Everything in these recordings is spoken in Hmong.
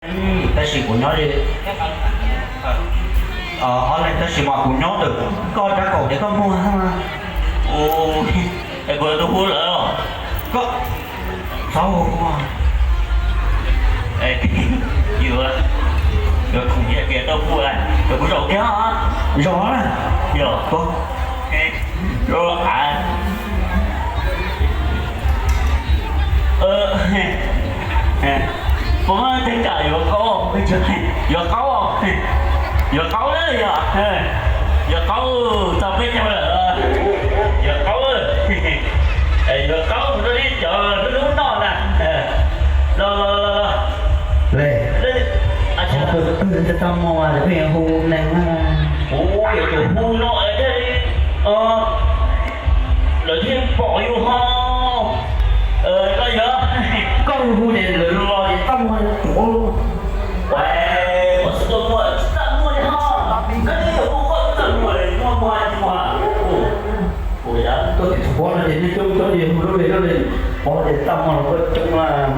Tab sis kuv nyob li, ob leeg tab sis mas kuv nyob ntawm koj rab kaum ces koj muag. Ua, es kuv yog tus hu lawm los? Koj txhob hu. Yuav, yuav khoom yog tias tau hu, kuv zaum kiag. Zov na. Yog, koj, lub av. Puas muaj teeb kam yuav qaub? Yuav qaub, yuav qaub na yog, yuav qaub, txog peb caug lawm, yuav qaub, yuav qaub mus rau li cov hlub hlub noj na. Los los los los. Le, qhov twg twg tsis tau muag lawm pheej yuav hu neeg na. Ua, yuav tsum hu no thiaj li, lawv thiaj pom yus ho. Los yog koj hu hu ces lawv los ces txaj muag tuav. Ua, ua xwb tuaj muag tsis txaj muag li ho. Koj twb yog hu koj txaj muag li, muag muag tsis muag. Ua, koj tsis tshua paub no ces nej coob coob ces hu lub li lub li, paub ces txaj muag los koj coob,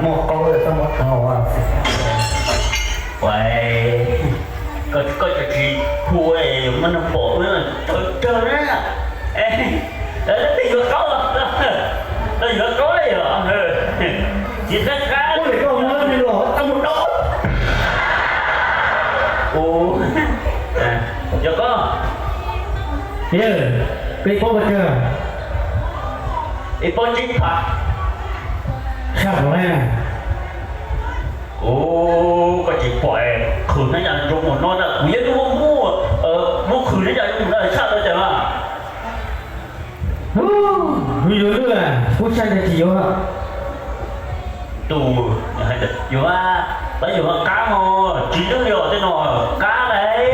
muag qaub txaj muag dhau. Ua, koj tsis hu muaj neeg pom wb tawv tawg na. Leej twg yuav qaub los, los yuav qaub li os. Txiv qab qab li koj muab li los txaj muag dhau. Ua, yog koj, koj ib pob pes tsawg? Ib pob tsib phav. Sab hauv ne. Ua, koj tsis pom qhwv hnab yas zoo mus no na, kuv yeej muaj muaj, muaj qhwv hnab yas zoo mus no tshaj tau cas mas. Yuav lwj, kuv saib ntawd tsis yuav. Tus, yuav, pab yuav qab mog, tsis lwj li os tej no, qab lauj,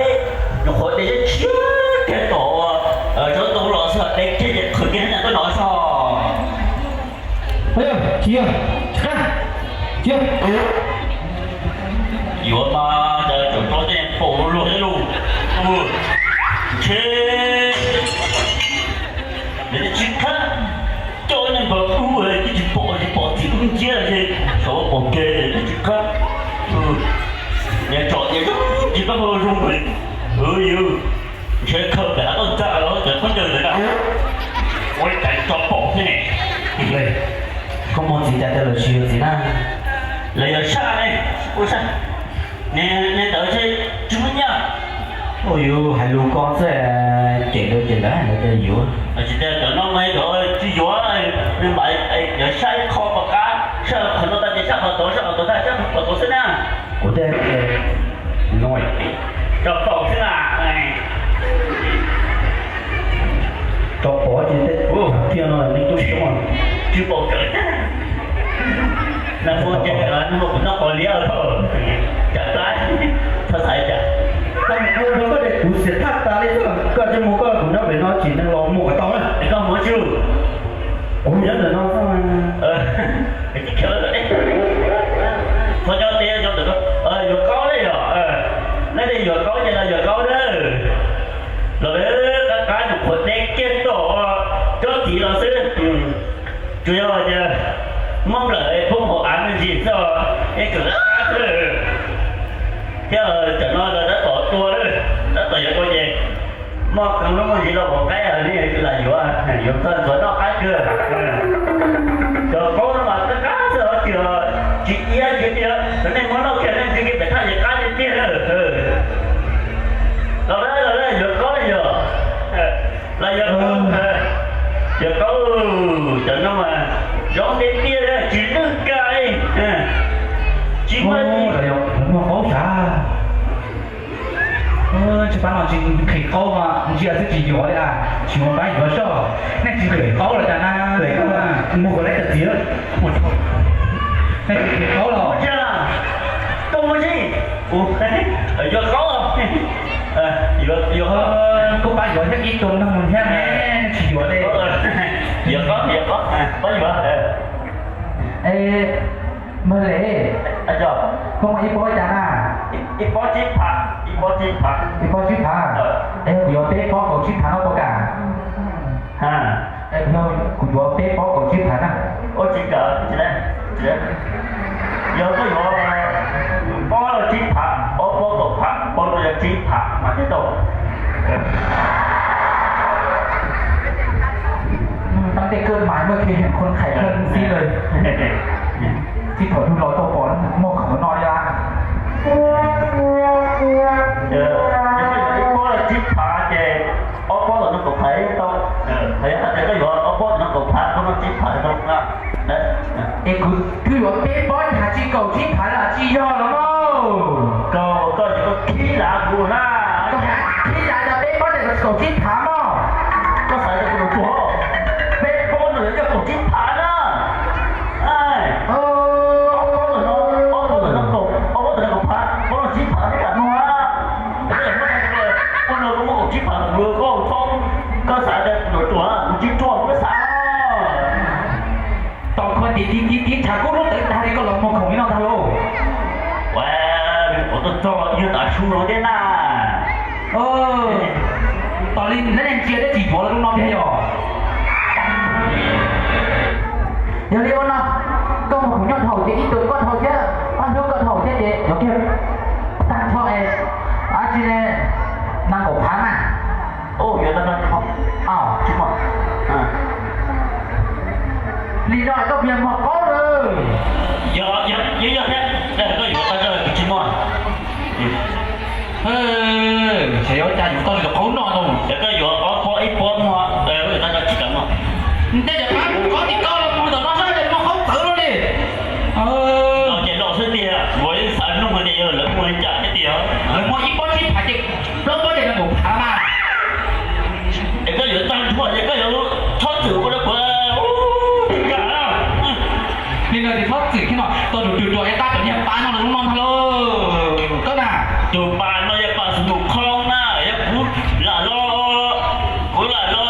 nyuam qhuav de tshiab kiag tom, tsov tus los xwb, de kiag ces qhwv kiag hnab yas tuaj no xwb. Tsis yog, tsis qab, tsis yog. Yuav mas cas tseem rau tej niag paus luag luag thiab lauj. Ntshe, ntshe tsis qab, coj ib niag npawg dub twb tsis pom, tsis pom txiv dub nciab li, xyov ua pom kev tsis qab. Niag tsom ces zoo tsis pab zoo li. Yus ntshe khaws pem hav toj ntxa los cov khaub ncaws ntawd na. Ua li cas tso pom thiab ne. Koj muaj txiv cas tias lawv tsis yuav txiv na? Lawv yuav saj ne, ua saj. Niag ntawd tsis muaj nyiaj. Ua yus hais lus ko xwb, cem lawv ces lawv hais lawv tias yuav. Tsis tias cov no mas cov tsis yuav, nws mam yuav saj ib qho pom qab, saj qhov no tag ces saj qhov tod, saj qhov tod tag saj qhov tod xwb na. Kuv thiaj no, tso pom xwb na. Tso pom ces tej thiaj no nej coob coob, tsis pom kawg. Nag hmo ces nag hmo kuv noj qos liab thaum tsam plab, txhob xav cas. Koj mus ua rau koj ces kuv xiam thaj tas li xwb, koj tsis mus koj kuv nyob pem no tsim neeg los mus kom tau na. Koj mus tsis, kuv nyob ntawm no xwb. Qhov nyob teb nyob ntawm no, yuav qaub li yom. Nej tias yuav qaub ces los yuav qaub na. Los qab qab nyuam qhuav de kiag tom tsob txiv los xwb. Tsuas yog tias muab nplawm poob hauv av me ntsis xwb, yeej tseem qab xwb. Thiab tam no los tab tom tua lawm, tab tom yuav tua ces muaj qee lub me ntsis los ua qaib ne lam yuav, yuav txog ntxuav noj qab kawg. Cov qaub no mas qab qab xwb os, tsis iab tsis tiag, cov nej muab noj kiag nej ntshe kiag pem thaj yeej qab tiag tiag. Los los yuav qaub yog, los yuav qaub, yuav qaub, cov no mas zoo tiag tiag tsis lwj kiag li. Tsis muaj, muaj qaub sav. Tsis pab no tsis nqhis qaub no ntsia xwb tsis yuav li a, tsis muaj pab yuav soj. Nej tsis nqhis qaub los cas na? Muaj qhov lawv cov txiv, nej tsis nqhis qaub los. Koj muaj tsis, yuav qaub, yuav, yuav, koj pab yuav thiab ib tug neeg thiab ne, tsis yuav li. Yuav qaub, yuav qaub, pab yuav. Npawg Lem, koj muaj ib pob cas na? Ib pob tsib phav, ib pob tsib phav. Ib pob tsib phav? Es kuv yuav peb pob kaum tsib phav no puas kam? Kuv yuav peb pob kaum tsib phav na. Ua tsis kam, yog koj yuav pob los Tsib phav mas thiaj tau.ตั้งแต่เกิดมาไม่เคยเห็นคนไขเครื่องซีเลย Tsis thaum yug los tau pom muag khoom no li lawm. Ib pob tsib phav ces ob pob tawm nees nkaum phav tau. Hais tias koj yuav ob pob tawm nees nkaum phav, koj muaj tsib phav tau na. Es kuv twb yuav peb pob, cas tsis kaum tsib phav los tsis yog los mas. Koj, koj yuav khib lav kuv na. Koj hais khib lav tau peb pob tawm nees nkaum tsib phav mog. Koj xav tias kuv tus tuag, peb pob no yog kaum tsib phav na. Ob pob tawm nees nkaum, ob pob tawm nees nkaum phav, pob no tsib phav thiaj kam muag. Pob no koj muaj kaum tsib phav, kuv koj txhob, koj xav tias kuv tus tuag, kuv tsis tuag kuv xav. Tom qhov tim tim tim tim tshav kub lub tawv tag li koj los muag khoom li no ntag lauj. Ua, kuv tuaj txog yog tav su no thiab na. Tos li lawv neeg ntsia dab tsi yuav los lub no thiab yog. Yog li ua no, koj muag khoom nyob dhau ces ib tug koj dhau thiab, pab hlub koj dhau thiab ces yuav kiag tag nrho es dab tsi ne, nees nkaum phav mas. Yuav tag nrho tsis muaj, tsis muaj. Li no koj puas yog muag qaub lawm? Yog, yog, yog thiab, koj yuav tag nrho tsis muaj. Xyov yuav cas yuav tau li tus qaub no no. Ces koj yuav ob pob ib pob muag, tag nrho tsis kam muag. Ntshe cov pab kuv qaub tim koj los muag ntawm no saib muag qaub txawv luaj li. Los ces los xwb tiag, kuv yeej xav nug hais tias yog lawv muag li cas thiab tiag. Lawv muag ib pob tsib phav ces plaub pob ces nees nkaum phav mas. Es koj yuav tag nrho ces koj yuav txhob txwm ua rau kuv li cas na. Li no ces txhob txwm kiag no, tau tus twg tuag es tab tom niag pas no los lub no ntag lauj. Koj na, tus pas no yog pas Xus Mus Khoo na, yog kuv lam los, kuv lam los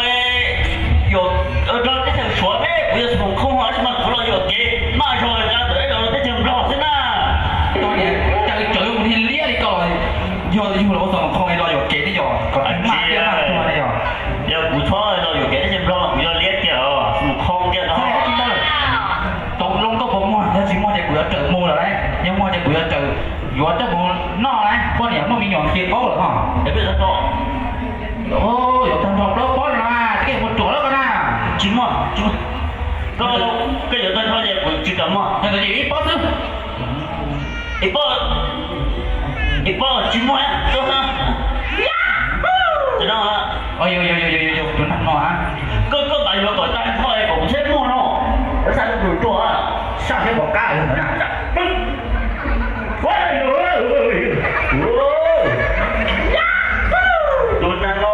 yuam, rau teb chaws Suav peb kuv yog Xus Mus Khoo os, tab sis mas kuv los yuam kev maj zog rau teb chaws Nplog xwb na. Koj niag caw tsawv mus niag liab li koj, yog yug los ua Xus Mus Khoo los yuam kev ne yog, kom maj thiab maj tuag ne yog. Yog kuv txhob los yuam kev teb chaws Nplog mas kuv yog liab tiag os, Xus Mus Khoo tiag no. Tau loo koj puas muag, yog tsis muag ces kuv yuav raws mus lawm lauj, yog muag ces kuv yuav raws yuav coj mus noj lauj, poj niam muaj me nyuam nce qaub lawm ho. Yuav tag nrho plaub pob no na, tib kev mus ruam lawm koj na. Tsis muaj, tsis muaj. Koj, koj yuav tag nrho ces kuv tsis kam muag. Yog ntawd ces ib pob xwb. Ib pob, ib pob tsis muaj, tus no, tus no, tus nag no, koj, koj tas yuav kom tag nrho kom kuv thiaj muag no, xav tus tuag, saj thiab pom qab na. Tus nag no,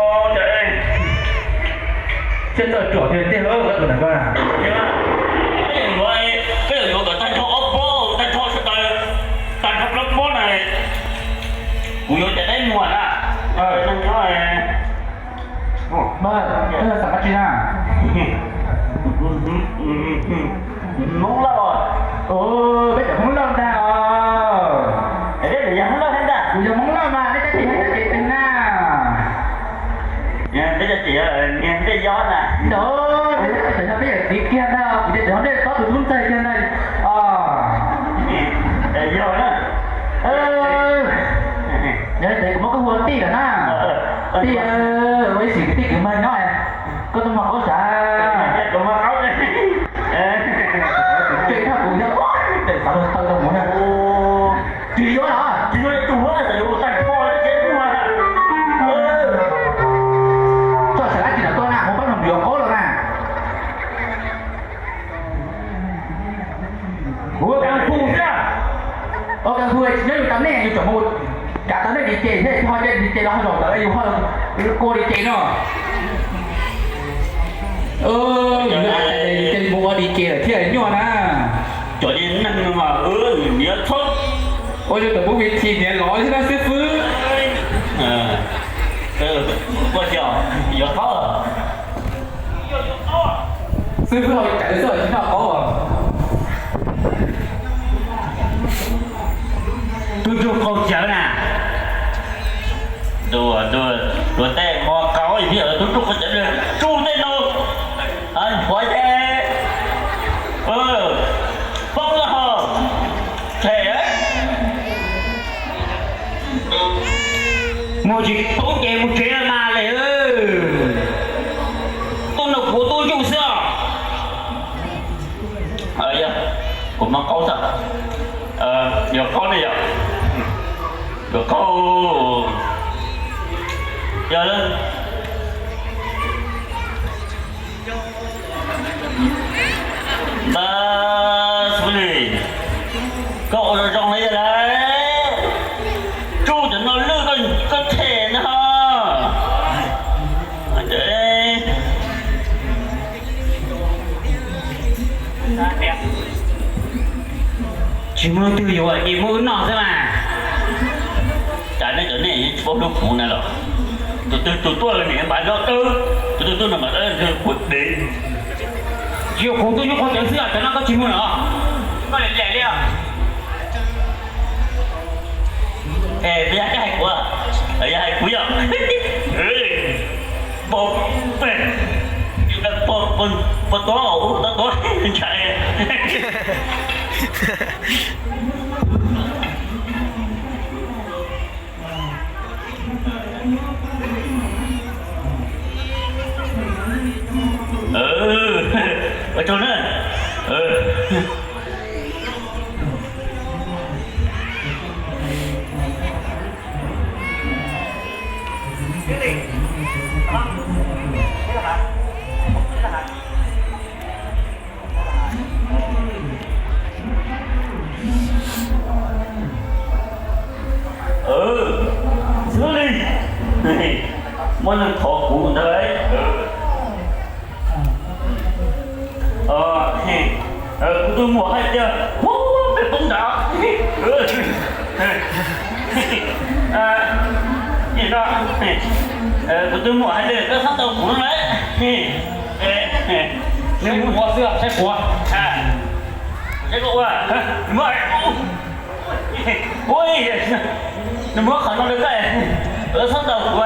thiaj txawj ruam tiag tiag tus nag ko na. Koj yuav, koj yuav yuav kom tag nrho ob pob, tag nrho sawv daws, tag nrho plaub pob na, kuv yuav cov dab muag na. Mas koj yuav xav dab tsi na? Hmoob Lauj. Peb cov Hmoob Lauj ntag os. Peb yog Hmoob Lauj thiab ntag. Kuv yog Hmoob Lauj mas nej cov txiv yog cov txiv twg na? Peb cov txiv niag Nplej Yob na. Ntawd peb cov txiv yog peb yawm txiv kiag ntag, kuv cov txiv yog Nplej Tob tus tub ntxawg kiag ntag. Yog na. Yog li ntawd kuv muab koj hu ua tij lawm na. Tij, ua ib sim kwv tij kwv npawg nyob, koj tuaj muag qaub sav. Tseem thaj kuv yog tseem xav luag taw rau kuv na. Tsis yuav los tsis yuav tus tag nrho ces muag. Txoj sav dab tsi ntawm koj na, muab pab nug yuav qaub los na. Kuv Kav Phu thiab. Ua Kav Phu tsis nyob yus tas nej, yus tseem mus kav tas nej dim ces thiab, tsis ho dim ces los ho zaum ntawd yus ho kua dim ces no. Yus ces mus ua dim ces lawm thiaj nyuaj na. Cov niag neeg no mas, niam txhob ua rau cov pub vi thi niam los thiab na xib fwb. Koj yog, yog qaub. Xib fwb ho cawv xwb tsis noj qaub. Tub ntsuag qaug cawv na. Tuav tej qhov qaub thiab tub ntsuag qaug cawv, tsuj tej no. Nthuav ces poob lawm ho. Them. Muag tsis tau ces mus tsev mas le. Tuaj nrog kuv tuaj ntsuj xwb os. Yog, kuv mob qaub xwb. Yuav qaub ne yom? Yuav qaub. Yog lawm. Npab Xib Lis, koj ua zoo zoo li lawm. Tsuj cov no lwj koj them no. Tsis muaj leej twg yuav, cia muab wb noj xwb mas. Cas nej cov nej tsis paub hlub kuv na los? Tus twg tus tuaj niam npam nrog tawb, tus twg tuaj npam tawb kuv dev. Tsis yog kuv tuaj nyuaj qhuav cawv xwb, cov no koj tsis muag los? Koj liam liam li. Es yog koj hais kuv, yog hais kuv yog. Pog, pog tuav, pog tuav, ntshai. Ua tsaug na. Xib Lis, muaj neeg thov kuv ntag. Kuv tus muam hais tias, hu, peb poob nrad. Kuv tus muam hais tias koj txhob tau kuv no lawm. Nws muab ua xwb, saib puas. Saib koj ua. Nws muab qhov no rau koj, koj txhob tau kuv.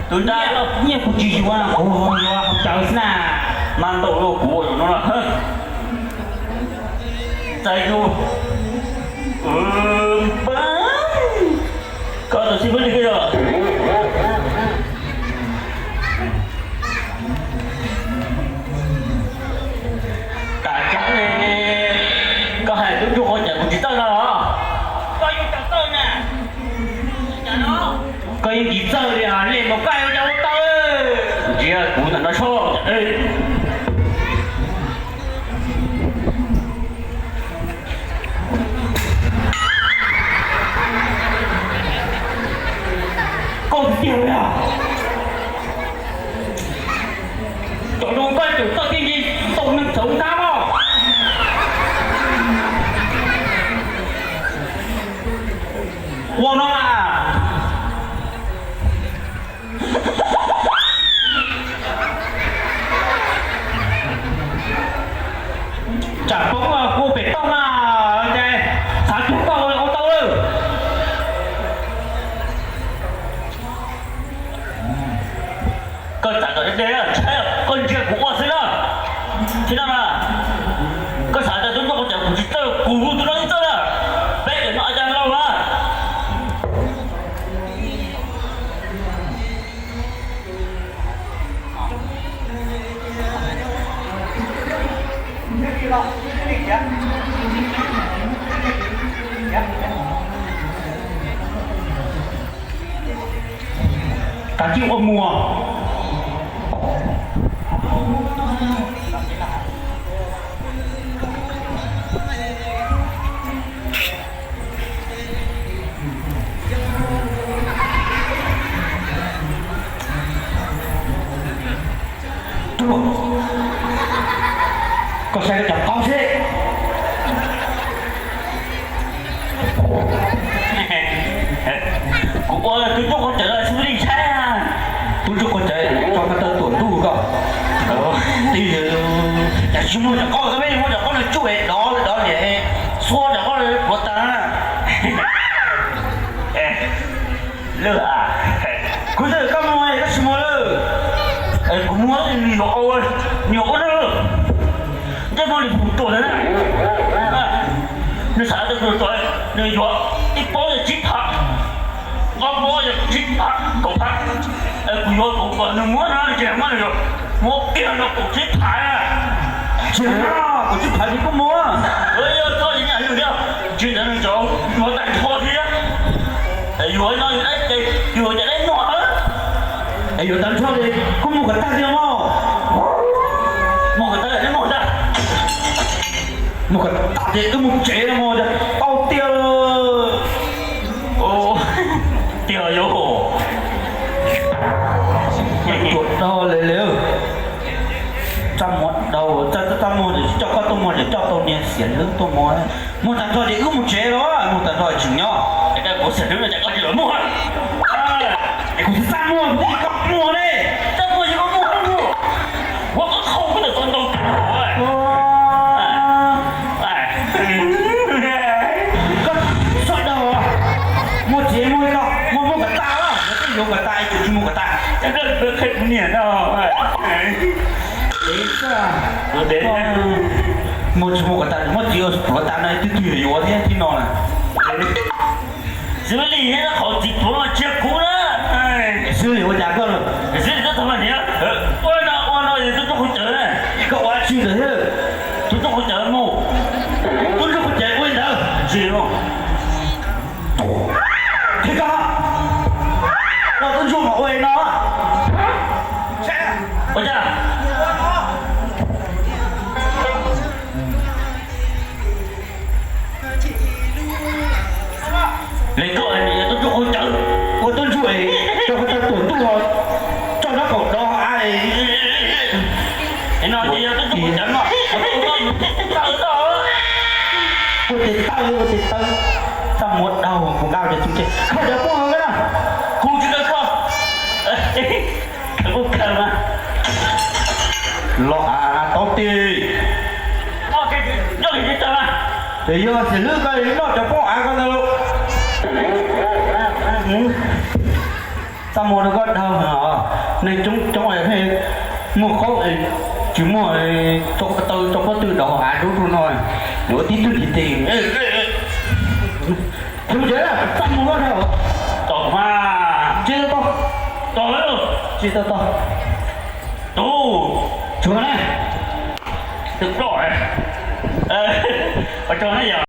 Tus nrad nyiaj kuv tsis yuav, kuv yuav cawv xwb na. Mas ntaus rau kuv ua no. Txais yus. Koj tus xib fwb li koj yog. Tam sim ne, koj hais tub ntsuag qhov cawv kuv tsis txawj no los? Koj yeej tsis txawj li, li mus koj yuav ua cas ua tau. Ntsia kuv ntawm no tso. Koj tiag tiag li os. Cov zoo koj tseem txawj tiag nci, tau neeg txawv tab os. Ua no mas. Tsam poob kuv pem toj na, ces xav cuag koj ua tau lawm. Koj tsam tom deb deb tshaib, koj ntsia kuv ua xwb na. Tsis no na, koj xav tias tub ntsuag qhov cawv kuv tsis txawj, kuv tus no yeej txawj na. Peb cov no cas laus na. Kav tsij ua muag. Koj saib koj cov qaub seb. Kuv ua tub ntsuag qhov cawv los xib fwb li saib. Tub ntsuag qhov cawv tso koj tau tuam ntuj koj. Cas tsis muaj cov qaub, muaj cov qaub nws tsuj dov dov li, xuab cov qaub pluav tas. Lwj, kuv twb koj muag koj tsis muag lawm. Kuv muag nws yuav, nws yuav ua na. Ntsej muag li pum tuam ntawd na. Nws xav tias kuv yuav, nws yuav ib pob yog tsib phav, ob pob yog tsib phav. Kuv yuav kuv kom nws muab no, tsis muab nws, muab kiag rau kuv sib phaiv. Tsis muab, kuv sib phaiv ces kuj muab. Yog txhob yus nyiam yus thiab, tsis ntawd nws tseem yuav tag nrho thiab. Es yuav no yus dab tsi, yus cov dab muag. Es yuav tag nrho li kuj muag kom tag thiab mog. Muag kom tag, muag kom tag. Muag kom tag ces wb mus tsev no mog, tau tiag. Tiag yog tuaj dog li li. Txaj muag dog, txaj muag ces coj koj tuaj muag ces coj tau niag xiam hlwb tuaj muag. Muag tag nrho ces wb mus tsev los, muag tag nrho tseem nyob. Es kuv xiam hlwb no ces koj tsis los muag. Es kuv txaj muag kuv twb tsis koj muag ne. Txaj muag yog koj muag, muag. Ua koj khau koj tawm tau ntau. Koj txhob dog, muag tsis muag li koj, muag muag kom tag, yog twb yuav kom tag es tsis muag kom tag. Qhia kuv niam no. Muag tsis muag kom tag, muab txiv ua pluav tas no twb twg yuav thiab tib no na. Xws li qhov txiv pluav no tsis yog kuv na. Xws li ua cas koj, xws li koj tau niam ua no ua no yog tub rog qhov cawv. Koj ua tsis ntawd thiab. Tub rog qhov cawv mus. Tub rog qhov cawv ua li ntawd. Tsis mus. Qhia koj, koj tub ntsuag mas ua li no. Ua cas? Li koj tub ntsuag qhov cawv, ua tub ntsuag es rau qhov tau tuam ntuj los coj rab kaum dov av. Es no ces yog tub ntsuag qhov cawv no, ua tes taw, ua tes taw. Txaj muag dog, kuv nqa cov txuj ces khaws cov poj hauv na. Kuv tsis khaws koj, khaws kuj khaws mas. Los av tau tes. Ces yog xiam hlwb koj noj cov poj av ko ntawd. Txaj muag rau koj dog, neeg coob coob muaj qauj, tsis muaj, tau tau pob tw dov av dub rau no, yuav tib tug ntiv tes. Txaj muag koj dog. Tom mas. Tsis tau, tsis tau, tau. Tsuav ne. Tw ploj. Ua tsaug na yog.